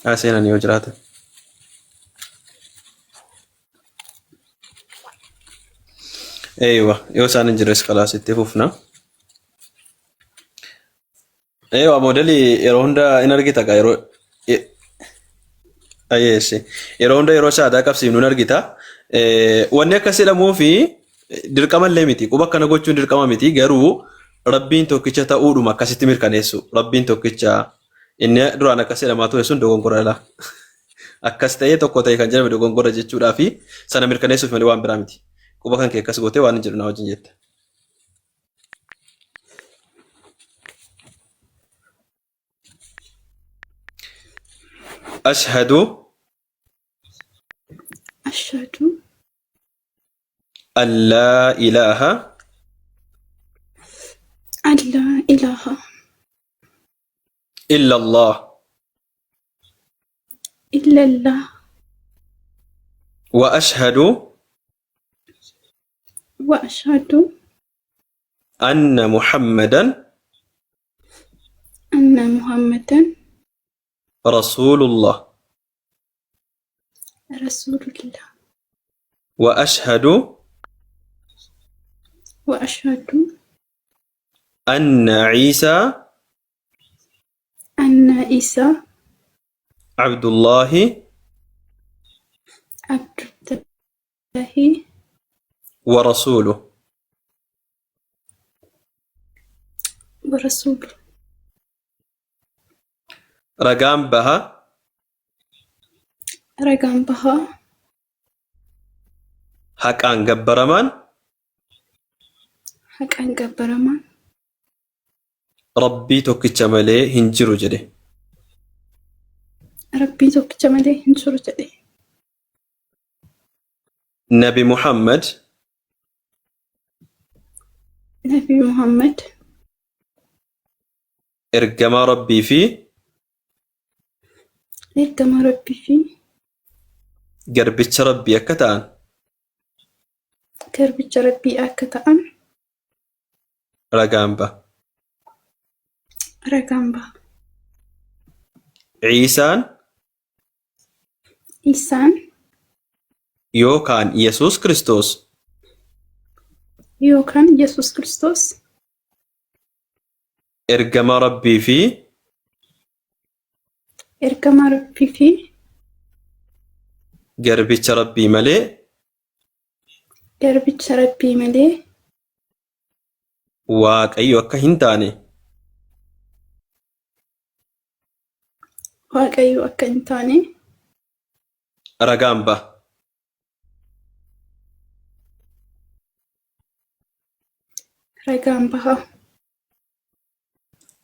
Haa seenan yoo jiraatan. Eeywa yoo isaan hin jirres kalaas itti fufna. Eeywa moodelii yeroo hunda in argita gaa yeroo ayyeessi yeroo hunda yeroo shaadaa qabsiifnu in argita. Wanni akkas jedhamuu fi dirqama illee miti quba akkana gochuun dirqama miti garuu rabbiin tokkicha ta'uudhuma akkasitti mirkaneessu rabbiin tokkicha Inni duraan akkas jedhamaa ture sun dogongora dha. Akkas ta'ee tokko ta'e kan jedhame dogongora jechuudhaa fi sana mirkaneessuuf malee waan biraa miti. Quba kan kee akkas gootee waan hin jedhu na wajjin jetta. Ashhadu Ashhadu an laa ilaaha an laa ilaaha illa Allah illallah wa ashhadu wa ashhadu anna Muhammadan anna Muhammadan rasuulullah rasuulullah wa ashhadu wa ashhadu anna Ciisaa anna Isaa Abdullaahi Abdullaahi wa rasuuluh. wa rasuuluh. Ragaan baha Ragaan baha haqaan gabbaramaan haqaan gabbaramaan Rabbii tokkicha malee hin jiru jedhe. Rabbii tokkicha malee hin jiru jedhe. Nabi Muhammad Nabi Muhammad ergamaa Rabbii fi ergamaa Rabbii fi garbicha Rabbii akka ta'an garbicha Rabbii akka ta'an ragaan ba'a. ragaan ba'a. Ciisaan Isaan yookaan Yesuus Kiristoos yookaan Yesuus Kiristoos ergamaa Rabbii fi ergamaa Rabbii fi garbicha Rabbii malee garbicha Rabbii malee Waaqayyo akka hin taane Waaqayyo akka hin taane ragaan ba'a. Ragaan baha.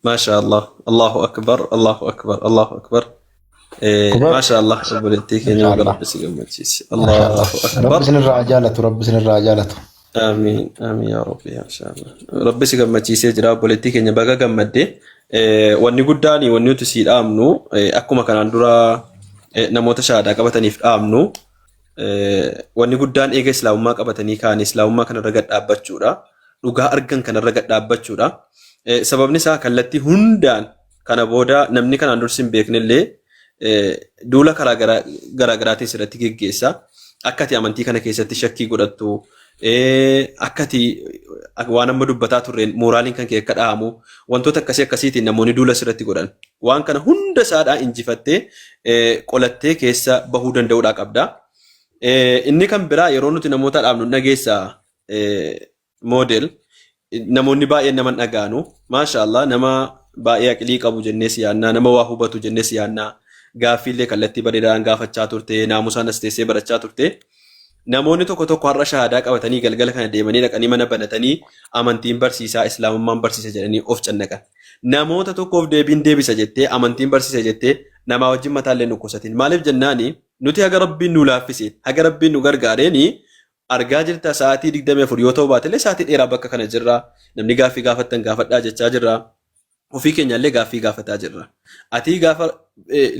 Maasha Allah. Allahu akbar. Allahu akbar. Allahu akbar. Kubar. Maasha Allah. Obboleettii keenya Masha baga Allah. Rabbi si gammachiise. Masha Allah. Allahu Rabbi akbar. isinirraa haa jaalatu. Rabbi isinirraa haa jaalatu. Amiin. Amiin yaa Rabbi. Masha Allah. Rabbi si gammachiisee jira obboleettii keenya baga gammadde. Wanni guddaan wanni nuti sii dhaamnu akkuma kanaan dura namoota shahaadaa qabataniif dhaamnu Wanni guddaan eega islaamummaa qabatanii ka'anii islaamummaa kanarra gad dhaabbachuudha. Dhugaa argan kanarra gad dhaabbachuudha. Sababni isaa kallattii hundaan kana booda namni kanaan dursi hin beeknellee duula karaa garaa garaatiin sirratti geggeessa. Akka ati amantii kana keessatti shakkii godhattu, akka ati waan amma dubbataa turreen mooraaliin kan kee akka dhahamu wantoota akkasii akkasiitiin namoonni duula sirratti godhan. Waan kana hunda isaadhaa injifattee qolattee keessa bahuu danda'uudhaa qabda. Inni kan biraa yeroo nuti namoota dhaabnu dhageessa model namoonni baay'een nama hin dhaga'anu. Maasha Allah nama baay'ee aqilii qabu jennee si yaannaa nama waa hubatu jennee si yaannaa gaaffiillee kallattii bareedaadhaan gaafachaa turte naamusaan as teessee barachaa turte. Namoonni tokko tokko har'a shahaadaa qabatanii galgala kana deemanii dhaqanii mana banatanii amantiin barsiisaa islaamummaan barsiisa jedhanii of cannaqan. Namoota tokkoof deebiin deebisa jettee amantiin barsiisa jettee namaa wajjin mataallee hin dhukkubsatin. Maaliif jennaani nuti haga rabbiin nu laaffiseen haga rabbiin nu gargaareeni argaa jirta sa'aatii 24 yoo ta'u baatellee sa'aatii dheeraa bakka kana jirra. Namni gaaffii gaafattan gaafadhaa jechaa jirra. Ofii keenyallee gaaffii gaafataa jirra. Atii gaafa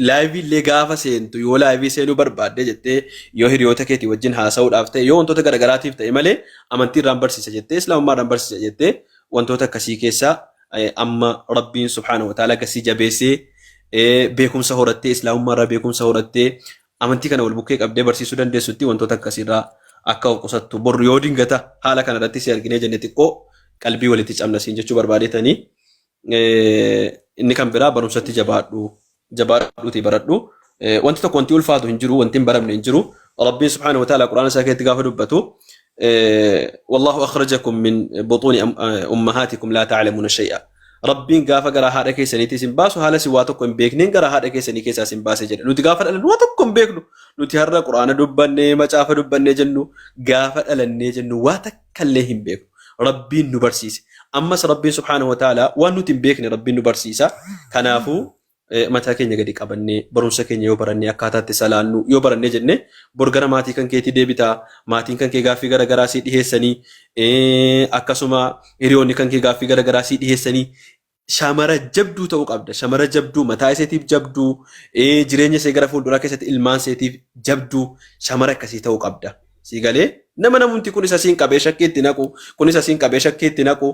laayivii illee gaafa seentu yoo laayivii seenuu barbaadde jettee yoo hiriyoota keetii wajjin haasa'uudhaaf ta'e yoo wantoota garaagaraatiif ta'e malee amantii irraan barsiisa jettee islaamummaa irraan barsiisa jettee wantoota akkasii keessaa amma rabbiin subhaanahu wa ta'ala gasii jabeessee beekumsa horattee islaamummaa irraa beekumsa horattee amantii kana wal bukkee qabdee barsiisuu dandeessutti wantoota akkasiirraa akka of qusattu borru yoo dingata haala kana irratti si arginee jenne xiqqoo qalbii walitti cabna siin jechuu barbaadetanii inni kan biraa barumsatti jabaadhu jabaadhuutii baradhu. Wanti tokko wanti ulfaatu hin jiru, wanti hin baramne hin jiru. Rabbiin subhaanahu wa ta'ala Qur'aana isaa keessatti gaafa dubbatu wallahu akhrajakum min butuuni ummahaatikum laa ta'lamuuna shay'a. Rabbiin gaafa garaa haadha keessaniitii isin baasu haala isin waa tokko hin beekneen garaa haadha keessanii keessaa isin baase jedhe. Nuti gaafa dhalannu waa tokko hin beeknu. Nuti har'a Qur'aana dubbannee macaafa dubbannee jennu gaafa dhalannee jennu waa takka illee hin beeknu. Rabbiin nu barsiise. Ammas Rabbiin subhaanahu wa ta'ala waan nuti hin beekne Rabbiin nu barsiisa. Kanaafuu mataa keenya gadi qabannee barumsa keenya yoo barannee akkaataa itti salaannu yoo barannee jenne bor gara maatii kan keetii deebitaa maatiin kan kee gaaffii gara garaa sii dhiheessanii akkasuma hiriyoonni kan kee gaaffii gara garaa sii dhiheessanii shamara jabduu ta'uu qabda. Shamara jabduu mataa iseetiif jabduu jireenya ishee gara fuulduraa keessatti ilmaan iseetiif jabduu shamara akkasii ta'uu qabda. Sii galee nama namumti kun isa siin qabee shakkii itti naqu kun isa siin qabee shakkii itti naqu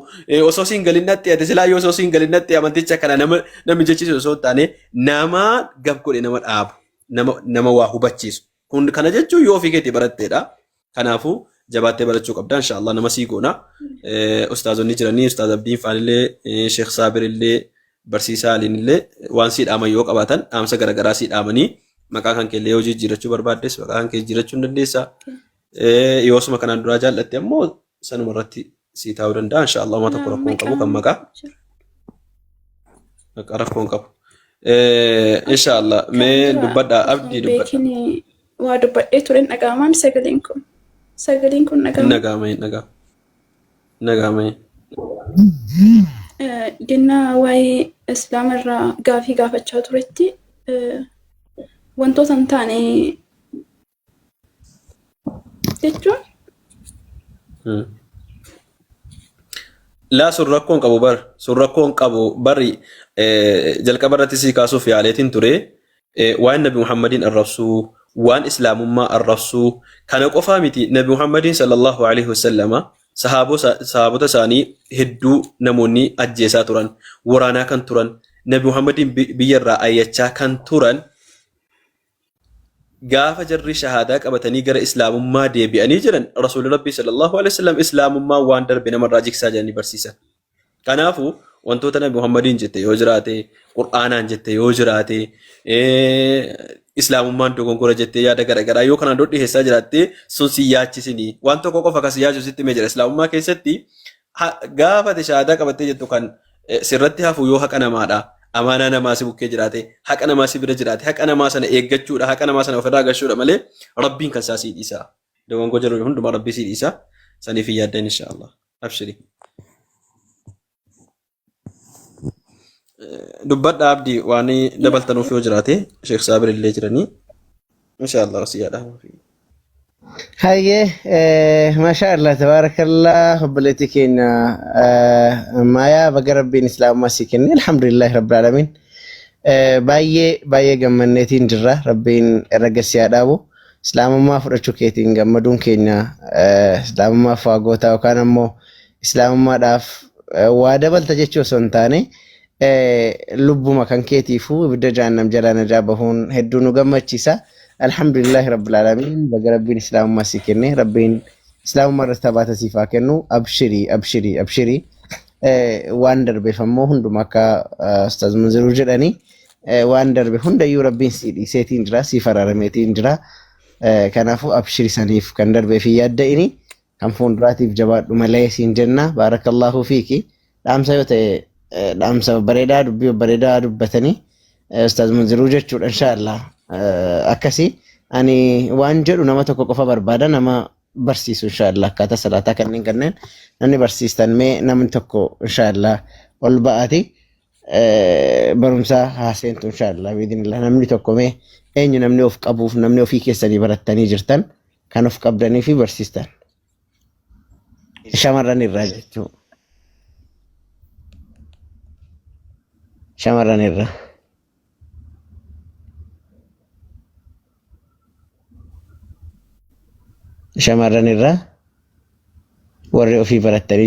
osoo siin galin natti ati silaa yoo osoo siin galin natti amanticha kana nama namni jechisu osoo hin taane nama gab godhe nama dhaabu nama nama waa hubachiisu kun kana jechuun yoo ofii keetii baratteedha. Kanaafuu jabaattee barachuu qabda inshaallah nama sii goona. Ustaazonni jiranii Ustaaz Abdiin faanillee Sheekh Saabir illee Barsiisaa Aliin illee waan sii dhaaman yoo qabaatan dhaamsa garaagaraa sii dhaamanii maqaa kan keellee yoo jijjiirachuu barbaaddes maqaa kan kee jijjiirachuu hin dandeessa. Yoo osuma kanaan duraa jaallatte ammoo sanuma irratti sii taa'uu danda'a. Inshaallah uma tokko rakkoo hin qabu kan maqaa. Maqaa rakkoo hin qabu. Inshaallah mee dubbadhaa abdii dubbadha. Beekin waa dubbadhee turen dhaga'amaan sagaleen kun. Sagaleen kun Hin dhaga'ama. dhaga'ama hin dhaga'ama. Hin dhaga'ama. Gennaa waa'ee islaama irraa gaafii gaafachaa turetti wantoota hin taane jechuun Laa sun rakkoon qabu bar sun rakkoon qabu bari jalqaba irratti sii kaasuuf yaaleetiin ture waan Nabi Muhammadiin arrabsuu waan islaamummaa arrabsuu kana qofaa miti Nabi Muhammadiin sallallahu alaihi wasallama sahaabota isaanii hedduu namoonni ajjeesaa turan waraanaa kan turan Nabi Muhammadiin biyya irraa ayyachaa kan turan Gaafa jarri shahaadaa qabatanii gara islaamummaa deebi'anii jiran Rasuulli Rabbii sallallahu alaihi wasallam islaamummaa waan darbe namarraa jigsaa jedhanii barsiisan. Kanaafuu wantoota Nabi Muhammadiin jette yoo jiraate, Qur'aanaan jette yoo jiraate, islaamummaan dogongora jettee yaada garaagaraa yoo kanaan dura dhiheessaa jiraatte sun si yaachisinii. Waan tokko qofa kan si yaachisu sitti himee jira. Islaamummaa keessatti Gaafa ati shahaadaa qabattee jettu kan sirratti hafu yoo haqa namaadha. Amaanaa namaa si bukkee jiraate, haqa namaa si bira jiraate, haqa namaa sana eeggachuudha, haqa namaa sana ofirraa gashuudha malee Rabbiin kan isaa sii dhiisa. Dogongoo jiru hundumaa Rabbii sii dhiisa. Saniif hin yaaddan inshaallah. Abshiri. Dubbadha abdii waan dabaltanuuf yoo jiraate Sheekh Saabir illee jiranii. Inshaallah si yaadha. Hayyee maashaa Allah tabaarakallah obboleettii keenya maayaa baga rabbiin islaamummaa sii kenne alhamdulillahi rabbil alamin baay'ee baay'ee gammanneetiin jirra rabbiin irra gassi haa dhaabu islaamummaa fudhachuu keetiin gammaduun keenya islaamummaaf waa gootaa yookaan ammoo islaamummaadhaaf waa dabalta jechuu osoo hin taane lubbuma kan keetiifuu ibidda jahannam jalaa najaa bahuun hedduu nu gammachiisa. Alhamdulillahi rabbil aalamiin baga rabbiin islaamummaa sii kenne rabbiin islaamummaa irratti tabaata siif haa kennu abshirii abshirii abshirii waan darbeef ammoo hunduma akka ustaaz Munziruu jedhanii waan darbe hundayyuu rabbiin sii dhiiseetiin jira siif araarameetiin jira. Kanaafuu abshiri saniif kan darbeef hin yaadda'ini kan fuulduraatiif jabaadhu malee siin jenna baarakallahu fiiki dhaamsa yoo ta'e dhaamsa babbareedaa dubbii babbareedaa dubbatanii ustaaz Munziruu jechuudha inshaallah akkasii ani waan jedhu nama tokko qofa barbaada nama barsiisu inshaallah akkaataa salaataa kanneen kanneen namni barsiistan mee namni tokko inshaallah ol ba'aati barumsaa haaseentu inshaallah biidinillah namni tokko mee eenyu namni of qabuuf namni ofii keessanii barattanii jirtan kan of qabdanii fi barsiistan. Shamarran irraa jechuu. Shamarran irraa. Shamarran irraa warri ofii barattanii